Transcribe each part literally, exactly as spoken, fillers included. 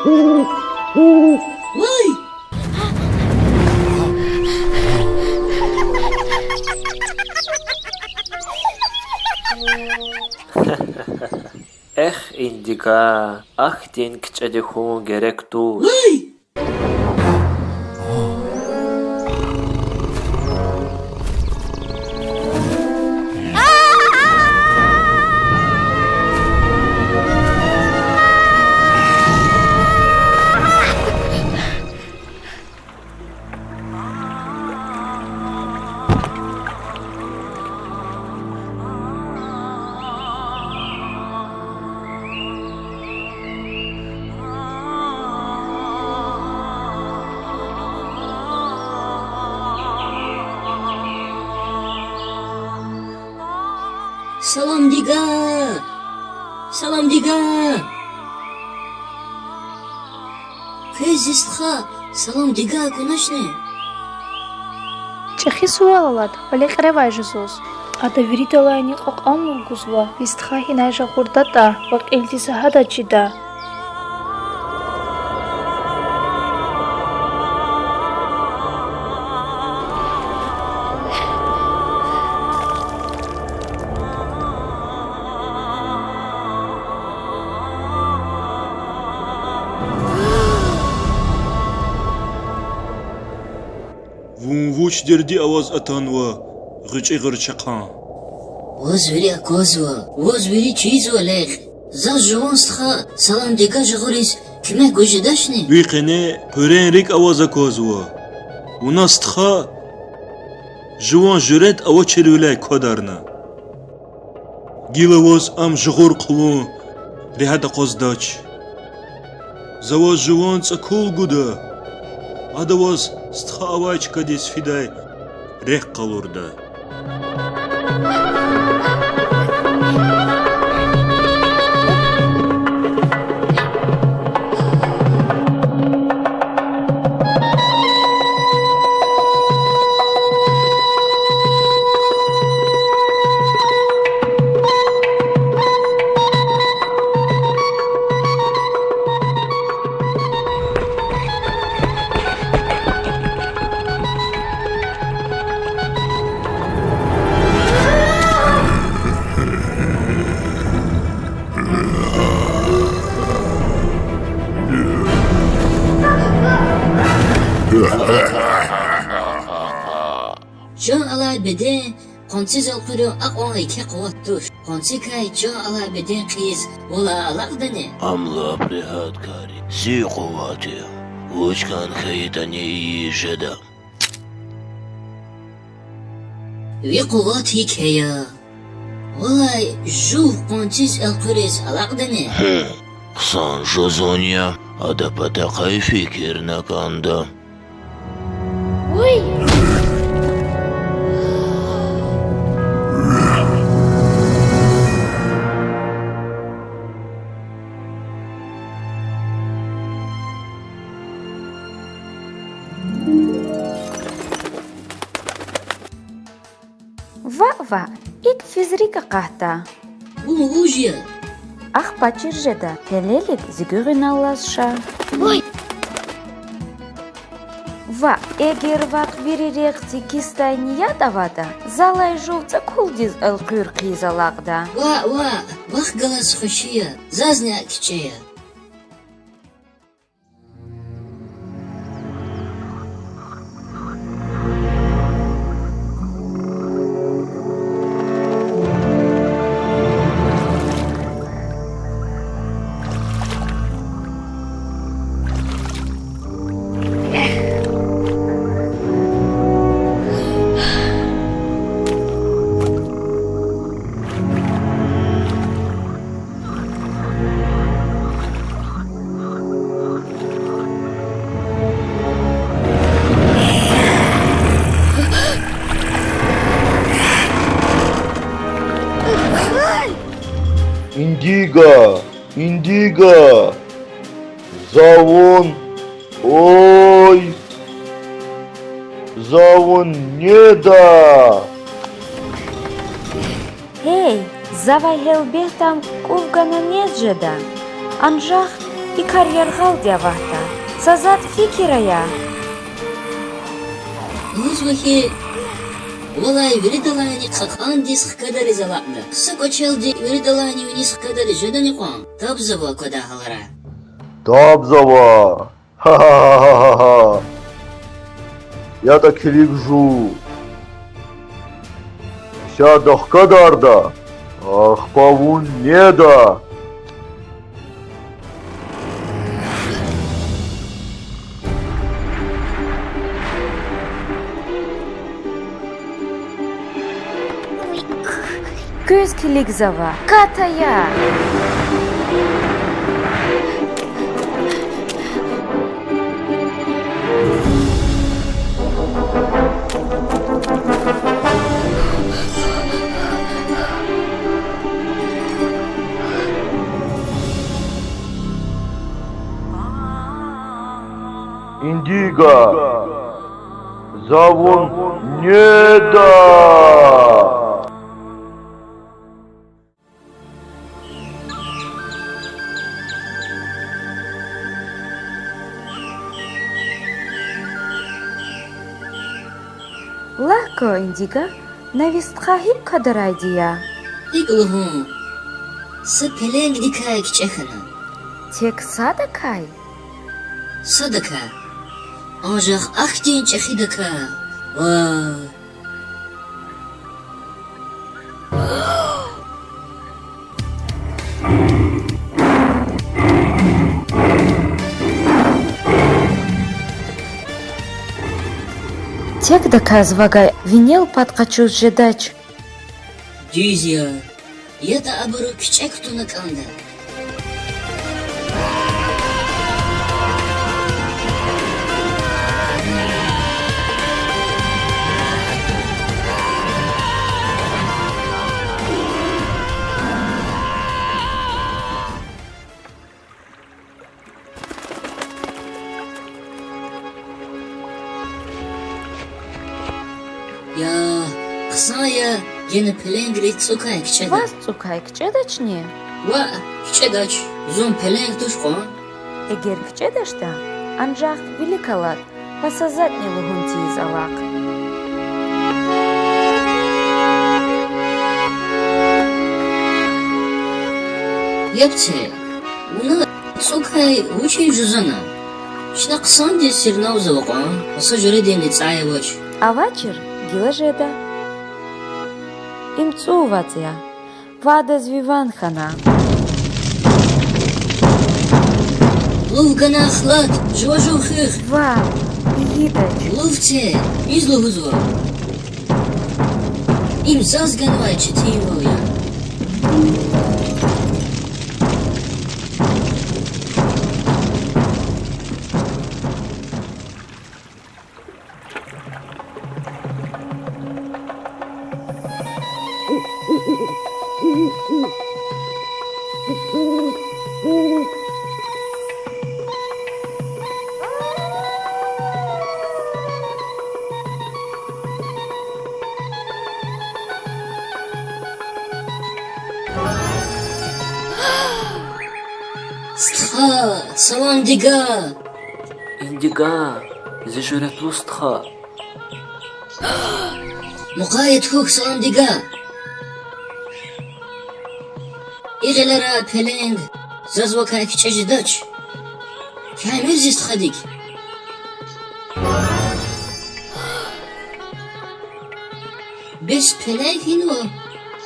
Вай! Эх, Индига, ахьтин кичӀеди хьун герек туш. Вай! Саламдига! Саламдига! Квез зи стха Саламдига акуначни? ЧӀехи сувал алад, ва лекьревай жузуз. Ада виридалайни кьакьанлу гузва, ви стха гьинай жагъурдатӀа ва кьилди са гьадаз чида. Вун вуч дерди аваз атанва, гъвечӀи гъуьрчехъан? Ваз вири аквазва, ваз вири чизва, лекь. Заз жуван стха Саламдига жагъуриз куьмек гуз жедачни? Ви къене къуьрен рикӀ аваз аквазва. Вуна стха жуван жуьрэт авачирвиляй квадарна. Гила ваз ам жагъур хъувун регьят акъваздач. За ваз жуван цӀакул гуда. Ада ваз стха авай чкадиз фидай рехъ къалурда. Чан алай беден къванциз элкъуьрун акьван еке къуват туш. Къванцикай чан алай беден кьейиз валай алакьдани? Ам лап регьят кар я. Зи къуват я. Вуч кӀан хьайитӀани ийиз жеда. Ви къуват еке я. Валай жув къванциз элкъуьриз алакьдани? Гьм, хъсан жузун я, адан патахъай фикирна кӀанда. Ваъ, ваъ, икӀ физ рикӀ акъатда. Вун вуж я? Ахпа чир жеда, гьелелиг зи гуьгъуьналлаз ша. Ваъ, эгер вахъ вири рехъ зи кисдай ният аватӀа, залай жув цӀакулдиз элкъуьр хъийиз алакьда. Ваъ, ваъ, вахъ галаз хвеши я, зазни акӀ кичӀе я. Индига, Индига, за вун, ой, за вун неда. Гьей, завай гьелбетда кӀув гана нез жеда. Анжах И кар яргъалди аватда. Са затӀ фикир ая. Лугьузва хьи, валай виридалайни кьакьандиз хкадариз алакьда. Са кӀвачелди виридалайни виниз хкадариз жедани кьван? Табзава квадай гьаларай. Табзава. Ха-ха-ха-ха-ха. ЯтӀа килиг жув. Исятда хкадарда, ахпа вун неда. Квез килигзава, кат ая! Индига, за вун неда! Лагь ква, Индига, на ви стха гьикӀ квадарайди я? ГьикӀ лугьун, са пеленгдикай кичӀе хьана. Тек садакай? Садакай. Анжах ахьтин чӀехидакай. Вай. Текдаказ вавай винел пад къачуз жедач. Дуьз я, ятӀа абуру кичӀе кутуна кӀанда. Я, хъсан я, гена пеленгри цӀукай кичӀеда. Ваз цӀукай кичӀедачни? Ваъ, кичӀедач, зун пеленг туш кьван. Эгер кичӀедачтӀа, анжах вилик алад ва са затӀни лугьун тийиз алахъ. Яб це, вуна цӀукай вучиз жузана? Чна хъсандиз сирнавзава кьван ва са жуьрединни цӀай авач. Авачир, гила жеда. Им цӀун вацӀ я. Ва адаз ви ван хьана. Лув гана хлад, жува жув хуьх. Ва, ийидач. Лув це, виз лугьузва. Им заз ганвай четинвал я. Стха, салам, Дига! Индига, зи жуьретлу стха. Мукъаят хьухь, салам, Дига! И гъилера пеленг заз вакай кичӀе жедач. Камил зи стхадик. Бес пеленг гьинва?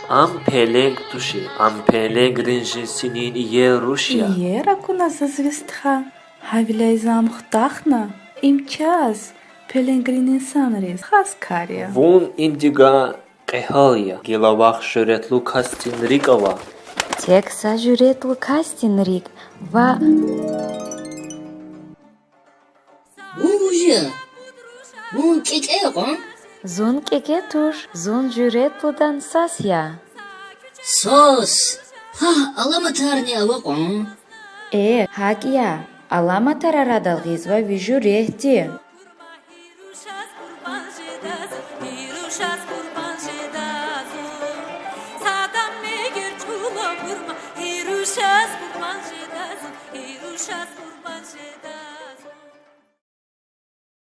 Ам пеленг тушир, ам пеленгрин жинсинин иер руш я. Иер акуна заз ви стха. Гьавиляй за ам хутахна, им чаз, пеленгрин инсанриз, хас кар я. Вун, Индига, кьегьал я, гила вахъ жуьретлу касдин рикӀ ава. Тек са жуьретлу касдин рикӀ ва... Вун вуж я? Вун кӀекӀе я кьван? Зун кӀекӀе туш, зун жуьретлудан сас я. Сас? Гьа, аламатарни ава кьван? Э, гьакӀ я, аламатар арадал гъизва ви жуьретди. чаз